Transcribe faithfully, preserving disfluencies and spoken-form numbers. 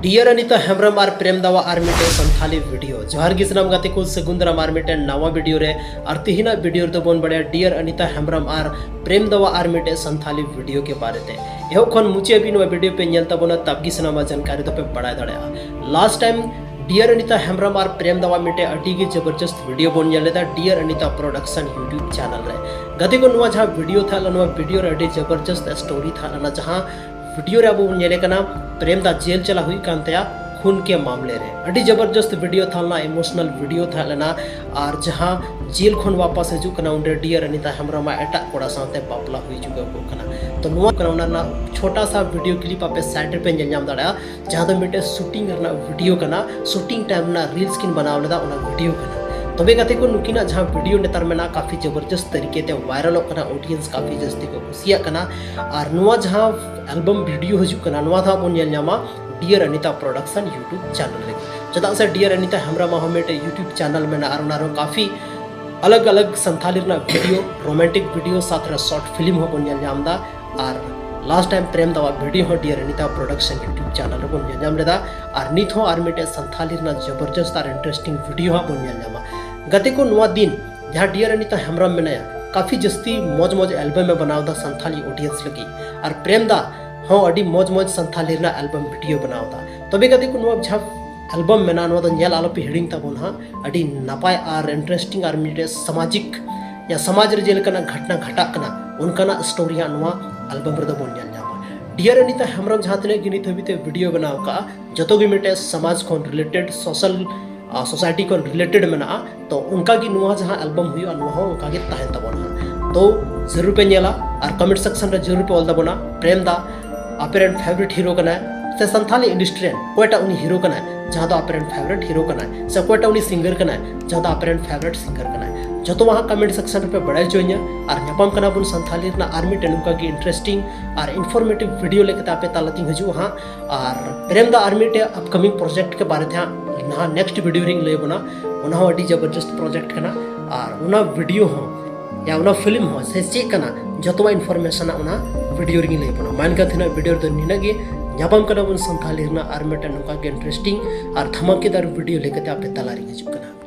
Deer Anita Hembrom ᱟᱨ ᱯᱨᱮᱢ ᱫᱟᱣᱟ ᱟᱨ ᱢᱤᱫᱴᱮᱱ ᱥᱟᱱᱛᱷᱟᱞᱤ ᱵᱷᱤᱰᱤᱭᱳ᱾ ᱡᱚᱦᱟᱨ ᱜᱮ ᱥᱟᱱᱟᱢ ᱜᱟᱛᱮ ᱠᱚ, ᱥᱟᱹᱜᱩᱱ ᱫᱟᱨᱟᱢ ᱟᱨ ᱢᱤᱫᱴᱮᱱ ᱱᱟᱣᱟ ᱵᱷᱤᱰᱤᱭᱳ ᱨᱮ᱾ ᱟᱨ ᱛᱤᱦᱤᱧᱟᱜ ᱵᱷᱤᱰᱤᱭᱳ ᱨᱮᱫᱚ ᱵᱚᱱ ᱵᱟᱲᱟᱭᱟ ᱰᱤᱭᱟᱨ ᱟᱱᱤᱛᱟ ᱦᱮᱢᱵᱨᱚᱢ ᱟᱨ ᱯᱨᱮᱢ ᱫᱟᱣᱟ ᱟᱨ ᱢᱤᱫᱴᱮᱱ ᱥᱟᱱᱛᱷᱟᱞᱤ ᱵᱷᱤᱰᱤᱭᱳ ᱠᱮ ᱵᱟᱨᱮ ᱛᱮ᱾ ᱮᱦᱚᱵ ᱠᱷᱚᱱ ᱢᱩᱪᱟᱹᱫ ᱦᱟᱹᱵᱤᱡ ᱱᱚᱣᱟ ᱵᱷᱤᱰᱤᱭᱳ ᱯᱮ ᱧᱮᱞ ᱛᱟᱵᱚᱱᱟ, ᱛᱟᱵ ᱜᱮ ᱥᱟᱱᱟᱢᱟᱜ ᱡᱟᱱᱠᱟᱨᱤ ᱫᱚᱯᱮ ᱵᱟᱲᱟᱭ ᱫᱟᱲᱮᱭᱟᱜᱼᱟ᱾ Last time dear Anita Hembrom ᱟᱨ ᱯᱨᱮᱢ ᱫᱟᱣᱟ ᱢᱤᱫᱴᱮᱱ ᱟᱹᱰᱤ ᱜᱮ ᱡᱚᱵᱚᱨᱡᱚᱥᱛ ᱵᱷᱤᱰᱤᱭᱳ ᱵᱚᱱ ᱧᱮᱞ ᱞᱮᱫᱟ dear Anita production YouTube channel ᱨᱮ᱾ ᱜᱟᱛᱮ ᱠᱚ, ᱱᱚᱣᱟ ᱡᱟᱦᱟᱸ ᱵᱷᱤᱰᱤᱭᱳ ᱛᱟᱦᱮᱸ ᱞᱮᱱᱟ, ᱱᱚᱣᱟ ᱵᱷᱤᱰᱤᱭᱳ ᱨᱮ ᱟᱹᱰᱤ ᱡᱚᱵᱚᱨᱡᱚᱥᱛ ᱥᱴᱳᱨᱤ ᱛᱟᱦᱮᱸ ᱞᱮᱱᱟ, ᱡᱟᱦᱟᱸ ᱵᱷᱤᱰᱤᱭᱳ ᱨᱮ ᱟᱵᱚ ᱵᱚᱱ ᱧᱮᱞᱮ ᱠᱟᱱᱟ ᱯᱨᱮᱢ ᱫᱟ ᱡᱮᱞ ᱪᱟᱞᱟᱣ ᱦᱩᱭᱩᱜ ᱠᱟᱱ ᱛᱟᱭᱟ ᱠᱷᱩᱱ ᱠᱮ ᱢᱟᱢᱞᱮ ᱨᱮ᱾ ᱟᱹᱰᱤ ᱡᱚᱵᱚᱨᱡᱚᱥᱛ ᱵᱷᱤᱰᱤᱭᱳ ᱛᱟᱦᱮᱸ ᱞᱮᱱᱟ, ᱤᱢᱳᱥᱚᱱᱟᱞ ᱵᱷᱤᱰᱤᱭᱳ ᱛᱟᱦᱮᱸ ᱞᱮᱱᱟ᱾ ᱟᱨ ᱡᱟᱦᱟᱸ ᱡᱮᱞ ᱠᱷᱚᱱ ᱣᱟᱯᱟᱥ ᱦᱤᱡᱩᱜ ᱠᱟᱱᱟ, ᱚᱸᱰᱮ ᱰᱤᱭᱟᱨ ᱟᱱᱤᱛᱟ ᱦᱮᱢᱵᱨᱚᱢ ᱟᱜ ᱮᱴᱟᱜ ᱠᱚᱲᱟ ᱥᱟᱶᱛᱮ ᱵᱟᱯᱞᱟ ᱦᱩᱭ ᱪᱩᱠᱟᱹᱣ ᱠᱚᱜ ᱠᱟᱱᱟ᱾ ᱛᱚ ᱱᱚᱣᱟ ᱠᱟᱱᱟ ᱚᱱᱟ ᱨᱮᱱᱟᱜ ᱪᱷᱳᱴᱟ ᱥᱟ ᱵᱷᱤᱰᱤᱭᱳ ᱠᱞᱤᱯ, ᱟᱯᱮ ᱥᱟᱭᱤᱰ ᱨᱮᱯᱮ ᱧᱮᱞ ᱧᱟᱢ ᱫᱟᱲᱮᱭᱟᱜᱼᱟ, ᱡᱟᱦᱟᱸ ᱫᱚ ᱢᱤᱫᱴᱮᱱ ᱥᱩᱴᱤᱝ ᱨᱮᱱᱟᱜ ᱵᱷᱤᱰᱤᱭᱳ ᱠᱟᱱᱟ, ᱥᱩᱴᱤᱝ ᱴᱟᱭᱤᱢ ᱨᱮᱱᱟᱜ ᱨᱤᱞᱥ ᱠᱤᱱ ᱵᱮᱱᱟᱣ ᱞᱮᱫᱟ, ᱚᱱᱟ ᱵᱷᱤᱰᱤᱭᱳ ᱠᱟᱱᱟ᱾ ᱛᱚᱵᱮ ᱜᱟᱛᱮ ᱠᱚ, ᱱᱩᱠᱤᱱᱟᱜ ᱡᱟᱦᱟᱸ ᱵᱷᱤᱰᱤᱭᱳ ᱱᱮᱛᱟᱨ ᱢᱮᱱᱟᱜᱼᱟ, ᱠᱟᱯᱷᱤ ᱡᱚᱵᱚᱨᱡᱚᱥᱛ ᱛᱟᱹᱨᱤᱠᱟ ᱛᱮ ᱵᱷᱟᱭᱨᱟᱞᱚᱜ ᱠᱟᱱᱟ, ᱚᱰᱤᱭᱮᱱᱥ ᱠᱟᱯᱷᱤ ᱡᱟᱹᱥᱛᱤ ᱠᱚ ᱠᱩᱥᱤᱭᱟᱜ ᱠᱟᱱᱟ᱾ ᱟᱨ ᱱᱚᱣᱟ ᱡᱟᱦᱟᱸ ᱮᱞᱵᱟᱢ ᱵᱷᱤᱰᱤᱭᱳ ᱦᱤᱡᱩᱜ ᱠᱟᱱᱟ, ᱱᱚᱣᱟ ᱫᱚ ᱦᱟᱸᱜ ᱵᱚᱱ ᱧᱮᱞ ᱧᱟᱢᱟ dear Anita production YouTube channel ᱨᱮ᱾ ᱪᱮᱫᱟᱜ ᱥᱮ ᱰᱤᱭᱟᱨ ᱟᱱᱤᱛᱟ ᱦᱮᱢᱵᱨᱚᱢ ᱦᱚᱸ ᱢᱤᱫᱴᱮᱡ ᱭᱩᱴᱩᱵᱽ ᱪᱮᱱᱮᱞ ᱢᱮᱱᱟᱜᱼᱟ ᱟᱨ ᱚᱱᱟ ᱨᱮᱦᱚᱸ ᱠᱟᱯᱷᱤ ᱟᱞᱟᱜᱽ ᱟᱞᱟᱜᱽ ᱥᱟᱱᱛᱷᱟᱞᱤ ᱨᱮᱱᱟᱜ ᱵᱷᱤᱰᱤᱭᱳ, ᱨᱳᱢᱟᱱᱴᱤᱠ ᱵᱷᱤᱰᱤᱭᱳ ᱥᱟᱶᱛᱮ ᱨᱮ ᱥᱚᱨᱴ ᱯᱷᱤᱞᱢ ᱦᱚᱸ ᱵᱚᱱ ᱧᱮᱞ ᱧᱟᱢ ᱮᱫᱟ᱾ ᱟᱨ ᱞᱟᱥᱴ ᱴᱟᱭᱤᱢ ᱯᱨᱮᱢ ᱫᱟᱣᱟᱜ ᱵᱷᱤᱰᱤᱭᱳ ᱦᱚᱸ dear Anita production YouTube channel ᱨᱮᱵᱚᱱ ᱧᱮᱞ ᱧᱟᱢ ᱞᱮᱫᱟ᱾ ᱟᱨ ᱱᱤᱛ ᱦᱚᱸ ᱟᱨ ᱢᱤᱫᱴᱮᱡ ᱥᱟᱱᱛᱷᱟᱞᱤ ᱨᱮᱱᱟᱜ ᱡᱚᱵᱚᱨᱡᱚᱥᱛ ᱟᱨ ᱤᱱᱴᱟᱨᱮᱥᱴᱤᱝ ᱵᱷᱤᱰᱤᱭᱳ ᱦᱟᱸᱜ ᱵᱚᱱ ᱧᱮᱞ ᱧᱟᱢᱟ᱾ ᱜᱟᱛᱮ ᱠᱚ, ᱱᱚᱣᱟ ᱫᱤᱱ ᱡᱟᱦᱟᱸ ᱰᱤᱭᱟᱨ ᱟᱱᱤᱛᱟ ᱦᱮᱢᱵᱨᱚᱢ ᱢᱮᱱᱟᱭᱟ, ᱠᱟᱯᱷᱤ ᱡᱟᱹᱥᱛᱤ ᱢᱚᱡᱽ ᱢᱚᱡᱽ ᱮᱞᱵᱟᱢ ᱮ ᱵᱮᱱᱟᱣ ᱮᱫᱟ ᱥᱟᱱᱛᱷᱟᱞᱤ ᱚᱰᱤᱭᱮᱱᱥ ᱞᱟᱹᱜᱤᱫ᱾ ᱟᱨ ᱯᱨᱮᱢ ᱫᱟ ᱦᱚᱸ ᱟᱹᱰᱤ ᱢᱚᱡᱽ ᱢᱚᱡᱽ ᱥᱟᱱᱛᱷᱟᱞᱤ ᱨᱮᱱᱟᱜ ᱮᱞᱵᱟᱢ ᱵᱷᱤᱰᱤᱭᱳ ᱵᱮᱱᱟᱣ ᱮᱫᱟ᱾ ᱛᱚᱵᱮ ᱜᱟᱛᱮ ᱠᱚ, ᱱᱚᱣᱟ ᱡᱟᱦᱟᱸ ᱮᱞᱵᱟᱢ ᱢᱮᱱᱟᱜᱼᱟ, ᱱᱚᱣᱟ ᱫᱚ ᱧᱮᱞ ᱟᱞᱚᱯᱮ ᱦᱤᱲᱤᱧ ᱛᱟᱵᱚᱱ ᱦᱟᱸᱜ᱾ ᱟᱹᱰᱤ ᱱᱟᱯᱟᱭ ᱟᱨ ᱤᱱᱴᱟᱨᱮᱥᱴᱤᱝ ᱟᱨ ᱢᱤᱫᱴᱮᱡ ᱥᱟᱢᱟᱡᱤᱠ ᱭᱟ ᱥᱚᱢᱟᱡᱽ ᱨᱮ ᱡᱮᱞᱮᱠᱟᱱᱟᱜ ᱜᱷᱚᱴᱱᱟ ᱜᱷᱟᱴᱟᱜ ᱠᱟᱱᱟ, ᱚᱱᱠᱟᱱᱟᱜ ᱥᱴᱳᱨᱤ ᱦᱟᱸᱜ ᱱᱚᱣᱟ ᱮᱞᱵᱟᱢ ᱨᱮᱫᱚ ᱵᱚᱱ ᱧᱮᱞ ᱧᱟᱢᱟ᱾ ᱰᱤᱭᱟᱨ ᱟᱱᱤᱛᱟ ᱦᱮᱢᱵᱨᱚᱢ ᱡᱟᱦᱟᱸ ᱛᱤᱱᱟᱹᱜ ᱜᱮ ᱱᱤᱛ ᱦᱟᱹᱵᱤᱡ ᱛᱮ ᱵᱷᱤᱰᱤᱭᱳ ᱵᱮᱱᱟᱣ ᱠᱟᱜᱼᱟ, ᱡᱚᱛᱚ ᱜᱮ ᱢᱤᱫᱴᱮᱡ ᱥᱚᱢᱟᱡᱽ ᱠᱷᱚᱱ ᱨᱤᱞᱮᱴᱮᱰ, ᱥᱳᱥᱟᱞ, ᱟ, ᱥᱳᱥᱟᱭᱴᱤ ᱠᱷᱚᱱ ᱨᱤᱞᱮᱴᱮᱰ ᱢᱮᱱᱟᱜᱼᱟ᱾ ᱛᱚ ᱚᱱᱠᱟ ᱜᱮ ᱱᱚᱣᱟ ᱡᱟᱦᱟᱸ ᱮᱞᱵᱟᱢ ᱦᱩᱭᱩᱜᱼᱟ, ᱱᱚᱣᱟ ᱦᱚᱸ ᱚᱱᱠᱟ ᱜᱮ ᱛᱟᱦᱮᱱ ᱛᱟᱵᱚᱱᱟ ᱦᱟᱸᱜ᱾ ᱛᱚ ᱡᱟᱹᱨᱩᱲ ᱯᱮ ᱧᱮᱞᱟ ᱟᱨ ᱠᱚᱢᱮᱱᱴ ᱥᱮᱠᱥᱚᱱ ᱨᱮ ᱡᱟᱹᱨᱩᱲ ᱯᱮ ᱚᱞ ᱛᱟᱵᱚᱱᱟ, ᱯᱨᱮᱢ ᱫᱟ ᱟᱯᱮ ᱨᱮᱱ ᱯᱷᱮᱵᱟᱨᱤᱴ ᱦᱤᱨᱳ ᱠᱟᱱᱟᱭ, ᱥᱮ ᱥᱟᱱᱛᱷᱟᱞᱤ ᱤᱱᱰᱟᱥᱴᱨᱤ ᱨᱮᱱ ᱚᱠᱚᱭᱴᱟᱜ ᱩᱱᱤ ᱦᱤᱨᱳ ᱠᱟᱱᱟᱭ ᱡᱟᱦᱟᱸ ᱫᱚ ᱟᱯᱮ ᱨᱮᱱ ᱯᱷᱮᱵᱟᱨᱤᱴ ᱦᱤᱨᱳ ᱠᱟᱱᱟᱭ, ᱥᱮ ᱚᱠᱚᱭᱴᱟᱜ ᱩᱱᱤ ᱥᱤᱝᱜᱟᱨ ᱠᱟᱱᱟᱭ ᱡᱟᱦᱟᱸ ᱫᱚ ᱟᱯᱮ ᱨᱮᱱ ᱯᱷᱮᱵᱟᱨᱤᱴ ᱥᱤᱝᱜᱟᱨ ᱠᱟᱱᱟᱭ᱾ ᱡᱚᱛᱚᱣᱟᱜ ᱦᱟᱸᱜ ᱠᱚᱢᱮᱱᱴ ᱥᱮᱠᱥᱚᱱ ᱨᱮᱯᱮ ᱵᱟᱲᱟᱭ ᱦᱚᱪᱚᱧᱟ᱾ ᱟᱨ ᱧᱟᱯᱟᱢ ᱠᱟᱱᱟ ᱵᱚᱱ ᱥᱟᱱᱛᱷᱟᱞᱤ ᱨᱮᱱᱟᱜ ᱟᱨ ᱢᱤᱫᱴᱮᱱ ᱱᱚᱝᱠᱟ ᱜᱮ ᱤᱱᱴᱟᱨᱮᱥᱴᱤᱝ ᱟᱨ ᱤᱱᱯᱷᱚᱨᱢᱮᱴᱤᱵᱷ ᱵᱷᱤᱰᱤᱭᱳ ᱞᱮᱠᱟᱛᱮ ᱟᱯᱮ ᱛᱟᱞᱟᱛᱤᱧ ᱦᱤᱡᱩᱜᱼᱟ ᱦᱟᱸᱜ᱾ ᱟᱨ ᱯᱨᱮᱢ ᱫᱟ ᱟᱨ ᱢᱤᱫᱴᱮᱡ ᱟᱯᱠᱟᱢᱤᱝ ᱯᱨᱚᱡᱮᱠᱴ ᱠᱮ ᱵᱟᱨᱮ ᱛᱮ ᱦᱟᱸᱜ ᱱᱟᱦᱟᱜ ᱱᱮᱠᱥᱴ ᱵᱷᱤᱰᱤᱭᱳ ᱨᱤᱧ ᱞᱟᱹᱭ ᱟᱵᱚᱱᱟ᱾ ᱚᱱᱟ ᱦᱚᱸ ᱟᱹᱰᱤ ᱡᱚᱵᱚᱨᱡᱚᱥᱛ ᱯᱨᱚᱡᱮᱠᱴ ᱠᱟᱱᱟ᱾ ᱟᱨ ᱚᱱᱟ ᱵᱷᱤᱰᱤᱭᱳ ᱦᱚᱸ ᱭᱟ ᱚᱱᱟ ᱯᱷᱤᱞᱢ ᱦᱚᱸ ᱥᱮ ᱪᱮᱫ ᱠᱟᱱᱟ, ᱡᱚᱛᱚᱣᱟᱜ ᱤᱱᱯᱷᱚᱨᱢᱮᱥᱚᱱ ᱚᱱᱟ ᱵᱷᱤᱰᱤᱭᱳ ᱨᱮᱜᱮᱧ ᱞᱟᱹᱭ ᱟᱵᱚᱱᱟ᱾ ᱢᱟ ᱮᱱᱠᱷᱟᱱ ᱛᱮᱦᱮᱧᱟᱜ ᱵᱷᱤᱰᱤᱭᱳ ᱨᱮᱫᱚ ᱱᱤᱱᱟᱹᱜ ᱜᱮ᱾ ᱧᱟᱯᱟᱢ ᱠᱟᱱᱟ ᱵᱚᱱ ᱥᱟᱱᱛᱷᱟᱞᱤ ᱨᱮᱱᱟᱜ ᱟᱨ ᱢᱤᱫᱴᱮᱱ ᱱᱚᱝᱠᱟ ᱜᱮ interesting ᱟᱨ ᱫᱷᱟᱢᱟᱠᱮᱫᱟᱨ video ᱞᱮᱠᱟᱛᱮ ᱟᱯᱮ ᱛᱟᱞᱟᱨᱤᱧ ᱦᱤᱡᱩᱜ ᱠᱟᱱᱟ᱾